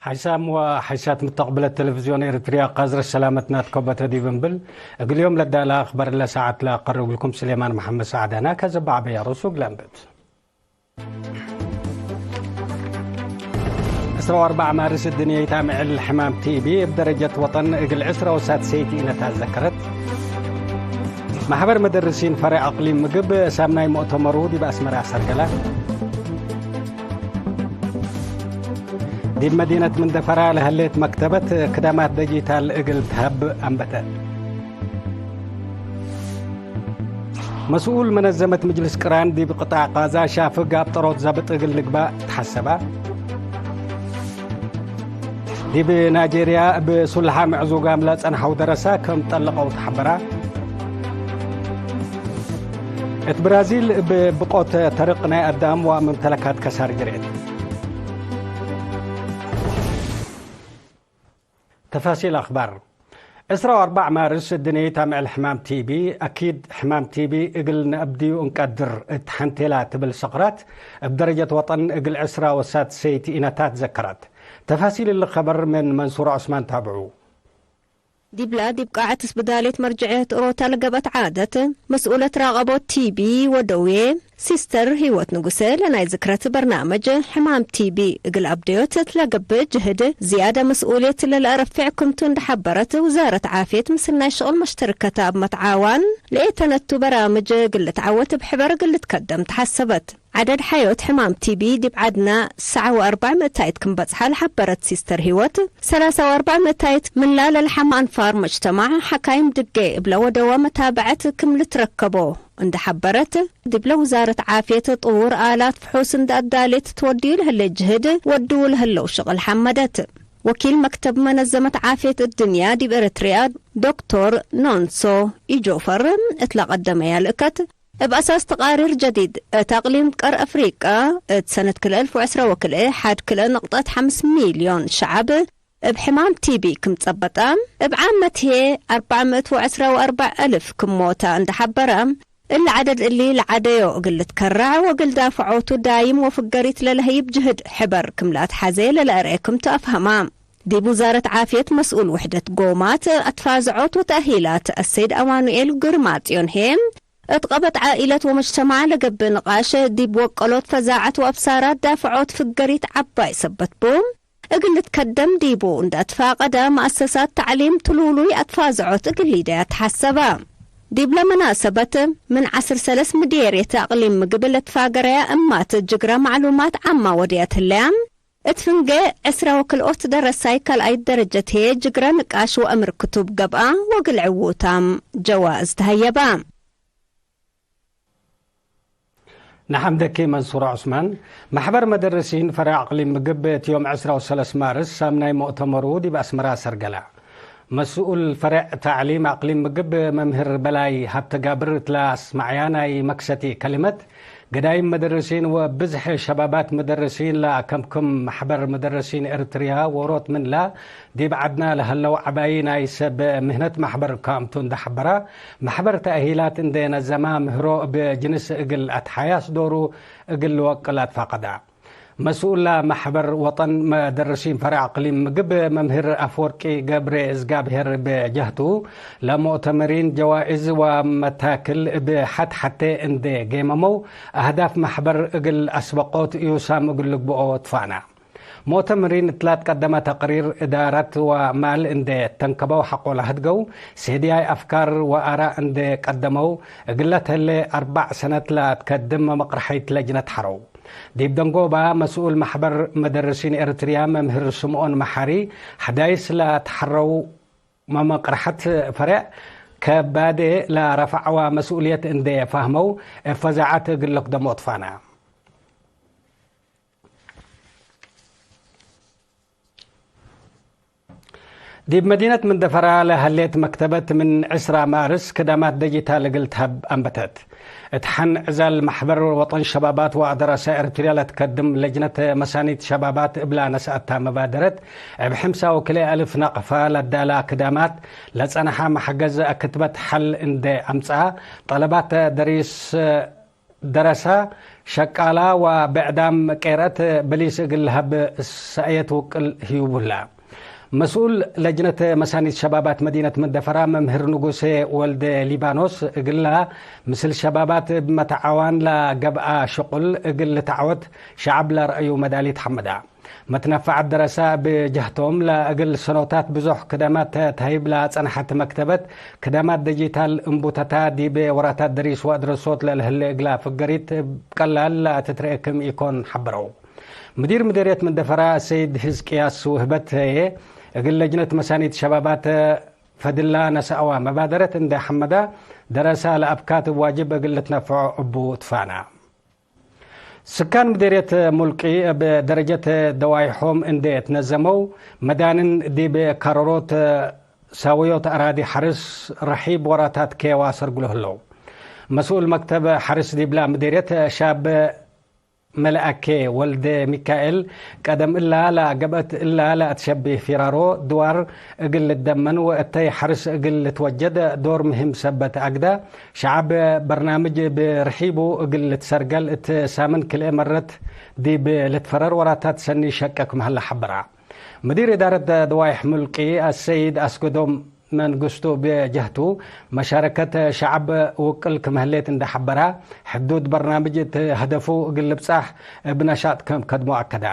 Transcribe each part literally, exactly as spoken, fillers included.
ሐይሳም ወሐይሳት ምተቅብለት ቴሌቪዝዮን ኤሪትርያ፣ ቃዝረ ሰላመትና ትከበተ ዲብ እንብል፣ እግል ዮም ለዳለ አክበር ለሰዓት ለአቀርብልኩም ስሌማን መሐመድ ሰዓዳና። ከዘበ ዐበያ ርሱግ ለእንብት። ዕስራ ወአርበዕ ማርስ እድንየይት አምዕል ሕማም ቲቢ እብ ደረጀት ወጠን እግል ዕስራ ወሳድሰይት ኢነታት ዘከረት። ማሕበር መደርሲን ፈሬዕ አቅሊም ምግብ ሳምናይ ሙእተመሩ ዲብ አስመረ አሰርገለ። ዲብ መዲነት ምንደፈራ ለህሌት መክተበት ክዳማት ደጂታል እግል ተሀብ አንበተ። መስኡል መነዘመት ምጅልስ ቅራን ዲብ ቅጣዕ ቃዛ ሻፍግ አብጠሮት ዛብጥ እግል ልግባእ ተሐሰባ። ዲብ ናይጄርያ እብ ሱልሓ ምዕዙጋም ለጸንሐው ደረሳ ከም ጠለቀው ተሐበራ። እት ብራዚል እብ ብቆት ተርቅ ናይ አዳም ወመምተለካት ከሳር ጅርየት። ተፋሲል አክባር። ዕስራ ወአርበዕ ማርስ እድንየይት አምዕል ሕማም ቲቢ። አኪድ ሕማም ቲቢ እግል ነአብድዩ እንቀድር እት ሐንቴላ ትብል ሰቅራት እብ ደረጀት ወጠን እግል ዕስራ ወሳድሰይት ኢነታት ዘከራት። ተፋሲል እሊ ከበር ምን መንሱር ዑስማን ታብዑ። ዲብላ ዲብ ቃዐት ስብዳሌት መርጀዕየት እሮታ ለገብአት ዓደት፣ መስኡለት ራቀቦት ቲቢ ወደዌ ሲስተር ህይወት ንጉሴ ለናይ ዝክረት በርናምጅ ሕማም ቲቢ እግል አብደዮት እት ለገብእ ጅህድ ዝያደ መስኡልየት ለለአረፌዕ ክምቱ እንደ ሐበረት፣ ውዛረት ዓፍየት ምስል ናይ ሽቅል መሽተርከተ እብ መትዓዋን ለኤተነቱ በራምጅ እግል ልትዓወት እብ ሕበር እግል ልትከደም ተሐሰበት። ዐደድ ሐዮት ሕማም ቲቢ ዲብ ዐድነ ሰዓ ወአርበዕ ምእታይት ክም በጽሐ ለሐበረት ሲስተር ህይወት፣ ሰላሳ ወአርበዕ ምእታይት ምንላ ለልሐመ አንፋር መጅተማዕ ሐካይም ድጌ እብለ ወደወ መታብዐት ክም ልትረከቦ እንደ ሐበረት፣ ዲብለ ውዛረት ዓፍየት ጥዉር አላት ፍሑስ እንደ አዳሌት ትወድዩ ለህሌት ጅህድ ወድዉ ለህለው ሽቅል ሐመደት። ወኪል መክተብ መነዘመት ዓፍየት እድንያ ዲብ ኤረትርያ ዶክቶር ኖንሶ ኢጆፈር እት ለቀደመያ ልእከት፣ እብ አሳስ ተቃሪር ጀዲድ፣ እት አቅሊም ቀር አፍሪቀ እት ሰነት ክልኤ አልፍ ወዕስራ ወክልኤ ሐድ ክልኤ ነቅጠት ሐምስ ሚልዮን ሸዐብ እብ ሕማም ቲቢ ክም ጸበጠ፣ እብ ዓመት ህዬ አርበዕ ምእት ወዕስራ ወአርበዕ አልፍ ክም ሞተ እንደ ሐበረ፣ እሊ ዐደድ እሊ ለዐደዮ እግል ልትከረዕ ወእግል ዳፍዖቱ ዳይም ወፍገሪት ለለህይብ ጅህድ ሕበር ክም ለአትሐዜ ለለአርኤ ክምቱ አፍሀመ። ዲብ ውዛረት ዓፍየት መስኡል ውሕደት ጎማት፣ አትፋዝዖት ወተእሂላት አሰይድ አማኑኤል ግርማጽዮን ህዬ፣ እት ቀበት ዓኢለት ወመጅተማዕ ለገብእ ንቃሽ፣ ዲብ ወቀሎት ፈዛዐት ወአብሳራት ዳፍዖት ፍገሪት ዐባይ ሰበት ቡ። እግል ልትከደም ዲቡ እንደ አትፋቀደ፣ መአሰሳት ተዕሊም ትሉሉይ አትፋዝዖት እግል ሊደያ ተሐሰበ። ዲብለ መናሰበት፣ ምን ዐስር ሰለስ ምድየርየት አቅሊም ምግብ ለትፋገረያ እማት ጅግረ ማዕሉማት ዓማ ወድያት ህለያ። እት ፍንጌ ዕስራ ወክልኦት ደረሳይ ካልኣይት ደረጀት ህዬ ጅግረ ንቃሽ ወአምር ክቱብ ገብአ ወእግል ዕዉታም ጀዋእዝ ተሀየበ። ነሐምደኪ መንሱር ዑስማን። ማሕበር መደርሲን ፈሬዕ አቅሊም ምግብ እት ዮም ዕስራ ወሰለስ ማርስ ሳምናይ ሙእተመሩ ዲብ አስመራ አሰርገለ። መስኡል ፈሬዕ ተዕሊም አቅሊም ምግብ መምህር በላይ ሀብተጋብር እት ለአስመዐያ ናይ መክሰቲ ከሊመት፣ ገዳይም መደርሲን ወብዝሕ ሸባባት መደርሲን ለአከምክም ማሕበር መደርሲን ኤረትርያ ዎሮት ምንላ፣ ዲብ ዐድና ለሀለው ዐባዪ ናይ ሰብ ምህነት ማሕበር እካምቱ እንደ ሐበራ፣ ማሕበር ተእሂላት እንዴ ነዘማ ምህሮ እብ ጅንስ እግል አትሓያስ ዶሩ እግል ልወቅል አትፋቀዳ። መስኡላ ማሕበር ወጠን መደርሲን ፈሬዕ አቅሊም ምግብ መምህር አፍወርቂ ገብሬ እዝጋብሄር እብ ጀህቱ፣ ለሙእተመሪን ጀዋእዝ ወመታክል እብ ሐት ሐቴ እንዴ ጌመመው፣ አህዳፍ ማሕበር እግል አስበቆት እዩሳም እግል ልግብኦ ትፋና። ሙእተመሪን እት ለትቀደመ ተቅሪር እዳረት ወማል እንዴ ተንከበው ሐቆ ለሀድገው፣ ሴድያይ አፍካር ወአራእ እንዴ ቀደመው፣ እግለ ተሌ አርበዕ ሰነት ለትከድም መመቅርሐይት ለጅነት ሐረው። ዲብ ደንጎባ መስኡል ማሕበር መደርሲን ኤረትርያ መምህር ስምኦን መሓሪ፣ ሐዳይስ ለተሐረው መመቅርሐት ፈሬዕ ከባዴ ለረፈዐዋ መስኡልየት እንዴ ፋህመው፣ እብ ፈዛዐት እግል ልክደሞ ትፋና። ዲብ መዲነት መንደፈራ ለሀሌት መክተበት ምን ዕስራ ማርስ ክዳማት ደጂታል እግል ተሀብ አንበተት። እት ሐን ዕዛል ማሕበር ወጠን ሸባባት ወአደረሰ ኤረትርያ ለትከድም ለጅነት መሳኒት ሸባባት እብላ ነስአታ መባደረት፣ እብ ሕምሳ ወክልኤ አልፍ ናቅፋ ለዳላ ክዳማት ለጸንሐ መሐገዝ አክትበት ሐል እንዴ አምጽአ፣ ጠለባት ደሪስ ደረሳ፣ ሸቃላ ወብዕዳም ቄርአት በሊስ እግል ለሀብ ሰእየት ውቅል ህዩቡ ህለ። መስኡል ለጅነት መሳኒት ሸባባት መዲነት መንደፈራ መምህር ንጉሴ ወልደ ሊባኖስ፣ እግላ ምስል ሸባባት እብ መተዓዋን ለገብአ ሽቁል እግል ልትዐወት ሸዐብ ለረአዩ መዳሊት ሐመዳ። መትነፈዐት ደረሳ እብ ጀህቶም፣ ለእግል ሰኖታት ብዙሕ ክደማት ተህይብ ለጸንሐት መክተበት ክደማት ዲጂታል እንቡተታ፣ ዲብ ወራታት ደሪስ ወአድረሶት ለልህሌ እግላ ፍገሪት እብ ቀላል ለትትረኤ ክም ኢኮን ሐበረው። ምዲር ምዴርየት መንደፈራ ሰይድ ህዝቅያስ ውህበት ህዬ፣ እግል ለጅነት መሳኒት ሸባባት ፈድላ ነሰአዋ መባደረት እንዴ ሐመዳ፣ ደረሳ ለአብካት እብ ዋጅብ እግል ልትነፈዖ እቡ ትፋና። ስካን ምዴርየት ሙልቂ እብ ደረጀት ደዋይሖም እንዴ ትነዘመው፣ መዳንን ዲብ ካረሮት ሳወዮት አራዲ ሐርስ ረሒብ ወራታት ኬዋ ሰርግሎ ህለው። መስኡል መክተብ ሐርስ ዲብላ ምዴርየት ሻብ መልአኬ ወልደ ሚካኤል፣ ቀደም እላ ለገብአት እላ ለአትሸቤህ ፊራሮ ድዋር እግል ልደመን ወእተይ ሐርስ እግል ልትወጀድ ዶር ምህም ሰበት አግዳ፣ ሸዐብ በርናምጅ እብ ርሒቡ እግል ልትሰርገል እት ሳምን ክልኤ መረት ዲብ ልትፈረር ወራታት ሰኒ ሸቀ ክም ሀለ ሐበራ። ምዲር እዳረት ደዋይሕ ሙልቂ አሰይድ አስገዶም መንግስቱ እብ ጀህቱ፣ መሻረከት ሸዐብ ውቅል ክም ህሌት እንዴ ሐበራ፣ ሕዱድ በርናምጅ እት ሀደፉ እግል ልብጻሕ እብ ነሻጥ ክም ከድሞ አከዳ።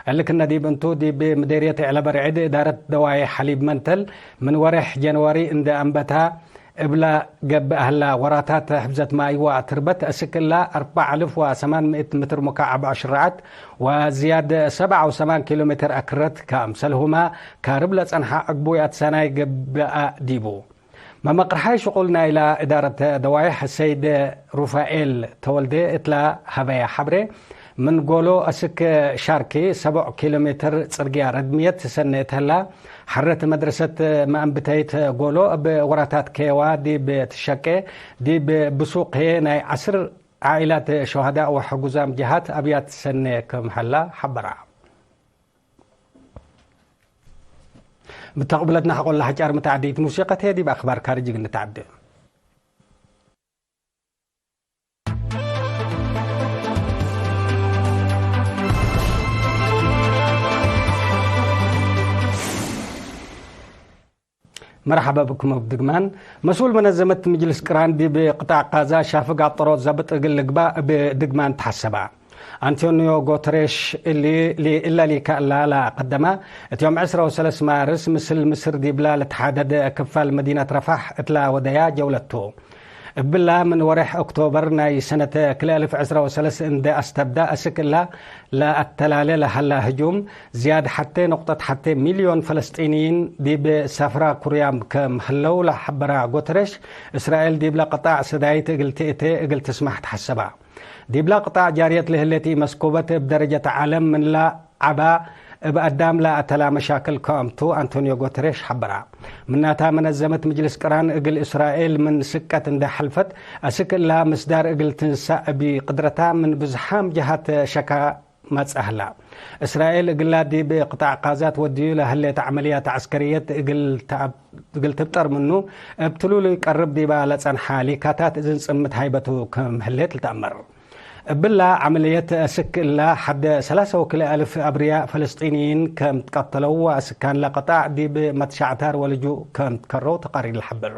እሊ ክነ ዲብ እንቱ፣ ዲብ ምዴርየት ዔለበርዒድ እዳረት ደዋይሕ ሐሊብ መንተል፣ ምን ወሬሕ ጀንዋሪ እንዴ አንበታ፣ እብላ ገብእ ሀላ ወራታት ሕፍዘት ማይ ወአትርበት አስክ እላ አርበዕ አልፍ ወሰማን ምእት ምትር ሙካዕብ አሽረዐት ወዝያድ ሰብዓ ወሰማን ኪሎ ሜትር አክረት፣ ከአምሰልሁመ ካርብ ለጸንሐ ዕግቡያት ሰናይ ገብአ ዲቡ። መመቅርሓይ ሽቁል ናይላ እዳረት ደዋይሕ ሰይድ ሩፋኤል ተወልዴ እትላ ሀበየ ሐብሬ፣ ምን ጎሎ አስክ ሻርኪ ሰቦዕ ኪሎ ሜትር ጽርግያ ረድምየት ሰኔ እት ሀላ፣ ሐረት መድረሰት መአንብተይት ጎሎ እብ ወራታት ኬዋ ዲብ ትሸቄ፣ ዲብ ብሱቅ ህዬ ናይ ዐስር ዓኢላት ሸሃዳእ ወሕጉዛም ጀሃት አብያት ሰኔ ክም ሀላ ሐበራ። ምተቅብለትና ሐቆላ ሐጫር ምተዓዲት ሙሲቀት ህዬ ዲብ አክባር ካርጅ እግል ንተዓደ። መርሐበ ብኩም እብ ድግማን። መስኡል መነዘመት ምጅልስ ቅራን ዲብ ቅጣዕ ቃዛ ሻፍግ አጠሮት ዘብጥ እግል ልግባእ እብ ድግማን ተሐሰባ። አንቶኒዮ ጎተሬሽ እሊ፣ እለ ሊከእላ ለአቀደመ፣ እት ዮም ዕስራ ወሰለስ ማርስ ምስል ምስር ዲብላ ለተሓደደ ክፋል መዲነት ረፋሕ እትላ ወደያ ጀውለት ቱ። እብላ ምን ወሬሕ ኦክቶበር ናይ ሰነት ክልኤ አልፍ ዕስራ ወሰለስ እንዴ አስተብዳ፣ አስክ እላ ለአተላሌ ለሀላ ህጁም፣ ዝያድ ሐቴ ነቁጠት ሐቴ ሚልዮን ፈለስጢንይን ዲብ ሰፍራ ኩርያም ከም ህለው ለሐበራ ጎተሬሽ፣ እስራኤል ዲብለ ቅጣዕ ሰዳይት እግል ትእቴ እግል ትስማሕ ተሐሰባ። ዲብላ ቅጣዕ ጃርየት ለህሌት ኢመስኩበት እብ ደረጀት ዓለም ምንላ ዐባ እብ አዳም ለአተላ መሻክል ከአምቱ አንቶኒዮ ጎተሬሽ ሐበራ። ምናታ መነዘመት ምጅልስ ቅራን እግል እስራኤል ምን ስቀት እንዴ ሐልፈት፣ አስክ እላ ምስዳር እግል ትንሳእ እብ ቅድረታ ምን ብዝሓም ጀሃት ሸካ መጽአ ህላ። እስራኤል እግላ ዲብ ቅጣዕ ቃዛት ወድዩ ለህሌት ዐመልያት ዐስከርየት እግል ተአብ-፣ እግል ትብጠር ምኑ፣ እብ ትሉሉይ ቀርብ ዲባ ለጸንሐ ሊካታት እዝን ጽምት ሃይበቱ ክም ህሌት ልትአመር። እብላ ዐመልየት አስክ እላ ሐደ ሰላሳ ወክልኤ አልፍ አብርያእ ፈለስጢንይን ከም ትቀተለው ወአስካን ለቅጣዕ ዲብ መትሻዕታር ወልጁእ ከም ትከረው ተቃሪር ለሐብር።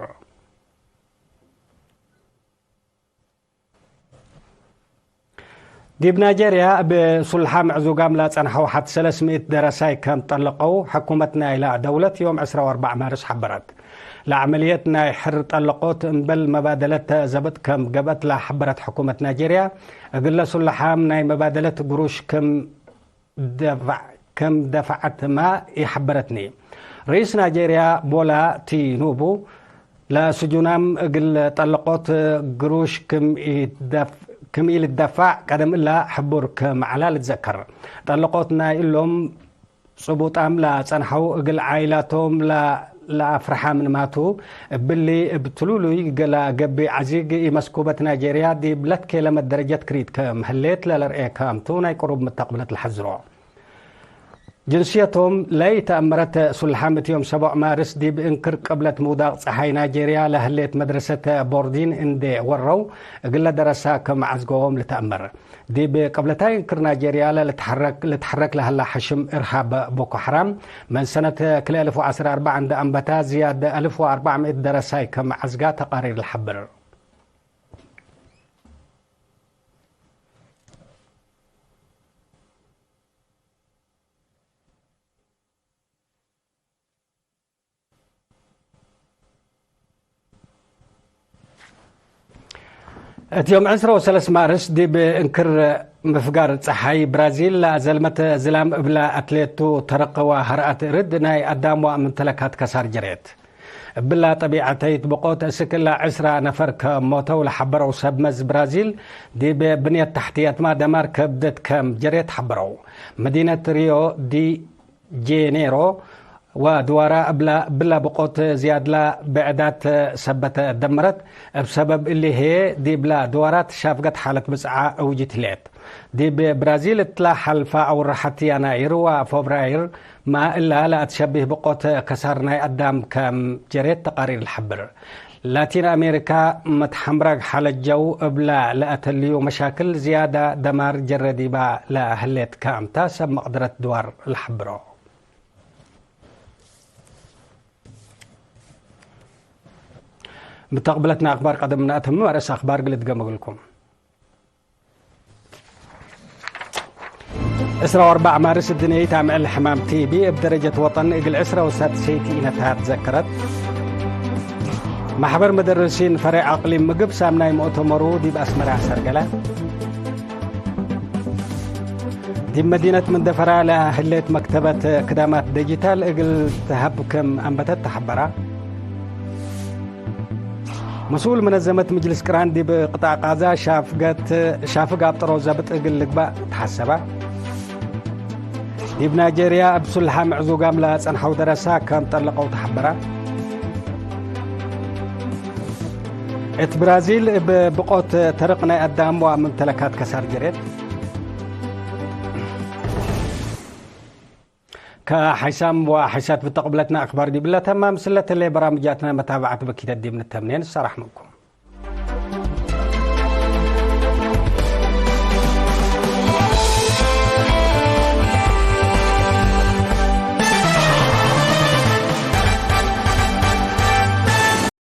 ዲብ ናይጀርያ እብ ሱልሓም ዕዙጋም ለጸንሐው ሐት ሰለስ ምእት ደረሳይ ከም ጠለቀው ሕኩመት ናይላ ደውለት ዮም ዕስራ ወአርበዕ ማርስ ሐበረት። ለዐመልየት ናይ ሕር ጠለቆት እምበል መባደለት ዘብጥ ከም ገብአት ለሐበረት ሕኩመት ናይጀርያ፣ እግለ ሱልሓም ናይ መባደለት ግሩሽ ክም ደፋዕ፣ ክም ደፈዐትመ ኢሐበረትኒ። ርኢስ ናይጀርያ ቦላ ቲኑቡ፣ ለስጁናም እግል ጠለቆት ግሩሽ ክም ኢደፍ-፣ ክም ኢልደፋዕ ቀደም እላ ሕቡር ክም ዐላ ልትዘከር። ጠለቆት ናይ እሎም ጽቡጣም ለጸንሐው እግል ዓኢላቶም ለ-፣ ለአፍርሐ ምንማቱ፣ እብሊ እብ ትሉሉይ ገላ ገብእ ዐዚግ ኢመስኩበት ናይጀርያ ዲብ ለትኬለመት ደረጀት ክሪት ክም ህሌት ለለርኤ ክምቱ ናይ ቅሩብ ምተቅብለት ለሐዝሮ። ጅንስየቶም ለኢተአመረት ሱልሓም እት ዮም ሰቦዕ ማርስ ዲብ እንክር ቅብለት ምውዳቅ ጸሓይ ናይጄርያ ለህሌት መድረሰት ቦርዲን እንዴ ወረው፣ እግለ ደረሳ ክም ዐዝገዎም ልትአመር። ዲብ ቅብለታይ እንክር ናይጄርያ ለልትሐረክ፣ ልትሐረክ ለሀላ ሐሽም እርሃብ ቦኮ ሐራም፣ ምን ሰነት ክልኤ አልፍ ወዐስር ወአርበዕ እንደ አንበታ ዝያድ አልፍ ወአርበዕ ምእት ደረሳይ ክም ዐዝጋ ተቃሪር ለሐብር። እት ዮም ዕስረ ወሰለስ ማርስ ዲብ እንክር ምፍጋር ጸሓይ ብራዚል ለአዘልመት ዝላም እብላ አትሌቱ ተረቅ ወሀርአት እርድ ናይ አዳም ወአምንተለካት ከሳር ጀሬት። እብላ ጠቢዐተይት ብቆት እስክ እላ ዕስራ ነፈር ከሞተው ለሐበረው ሰብ መዝ ብራዚል፣ ዲብ ብንየት ተሕትየትማ ደማር ከብደት ከም ጀሬት ሐበረው። መዲነት ሪዮ ዲ ጄኔሮ ወድዋራ እብላ፣ እብላ ብቆት ዝያድላ ብዕዳት ሰበት ደመረት። እብ ሰበብ እሊ ህዬ ዲብላ ድዋራት ሻፍገት ሓለት ብጽዓ እውጅት ህሌት። ዲብ ብራዚል እትላ ሐልፋ አውርሐት ያናይር ወፎብራይር ማ እላ ለአትሸቢህ ብቆት ከሳር ናይ አዳም ከም ጀሬት ተቃሪር ለሐብር። ላቲን አሜሪካ መትሐምራግ ሐለት ጀው እብላ ለአተልዩ መሻክል ዝያዳ ደማር ጀረ ዲባ ለህሌት ከአምታ ሰብ መቅደረት ድዋር ለሐብሮ። ምተቅብለትና አክባር ቀደም ነአተምም፣ አርእስ አክባር እግል እድገም እግልኩም። ዕስራ ወአርበዕ ማርስ እድንየይት አምዕል ሕማም ቲቢ እብ ደረጀት ወጠን እግል ዕስራ ወሳድሰይት ኢነታት ዘከረት። ማሕበር መደርሲን ፈሬዕ አቅሊም ምግብ ሳምናይ ሙእተመሩ ዲብ አስመረ አሰርገለ። ዲብ መዲነት መንደፈራ ለህሌት መክተበት ክዳማት ዲጂታል እግል ተሀብ ክም አንበተት ተሐበራ። መስኡል መነዘመት ምጅልስ ቅራን ዲብ ቅጣዕ ቃዛ ሻፍገት፣ ሻፍግ አብጠሮ ዘብጥ እግል ልግባእ ተሐሰበ። ዲብ ናይጄርያ እብ ሱልሓም ዕዙጋም ለጸንሐው ደረሳ ከም ጠለቀው ተሐበረ። እት ብራዚል እብ ብቆት ተርቅ ናይ አዳም ወአምንተለካት ከሳር ጀሬት። ከሐይሳም ወሐይሳት ብተቅብለትና አክባር ዲብለ ተማም። ስለተሌ በራምጃትና መታብዐት በኪተት ዲብ ንተምኔን ሰራሕመኩም።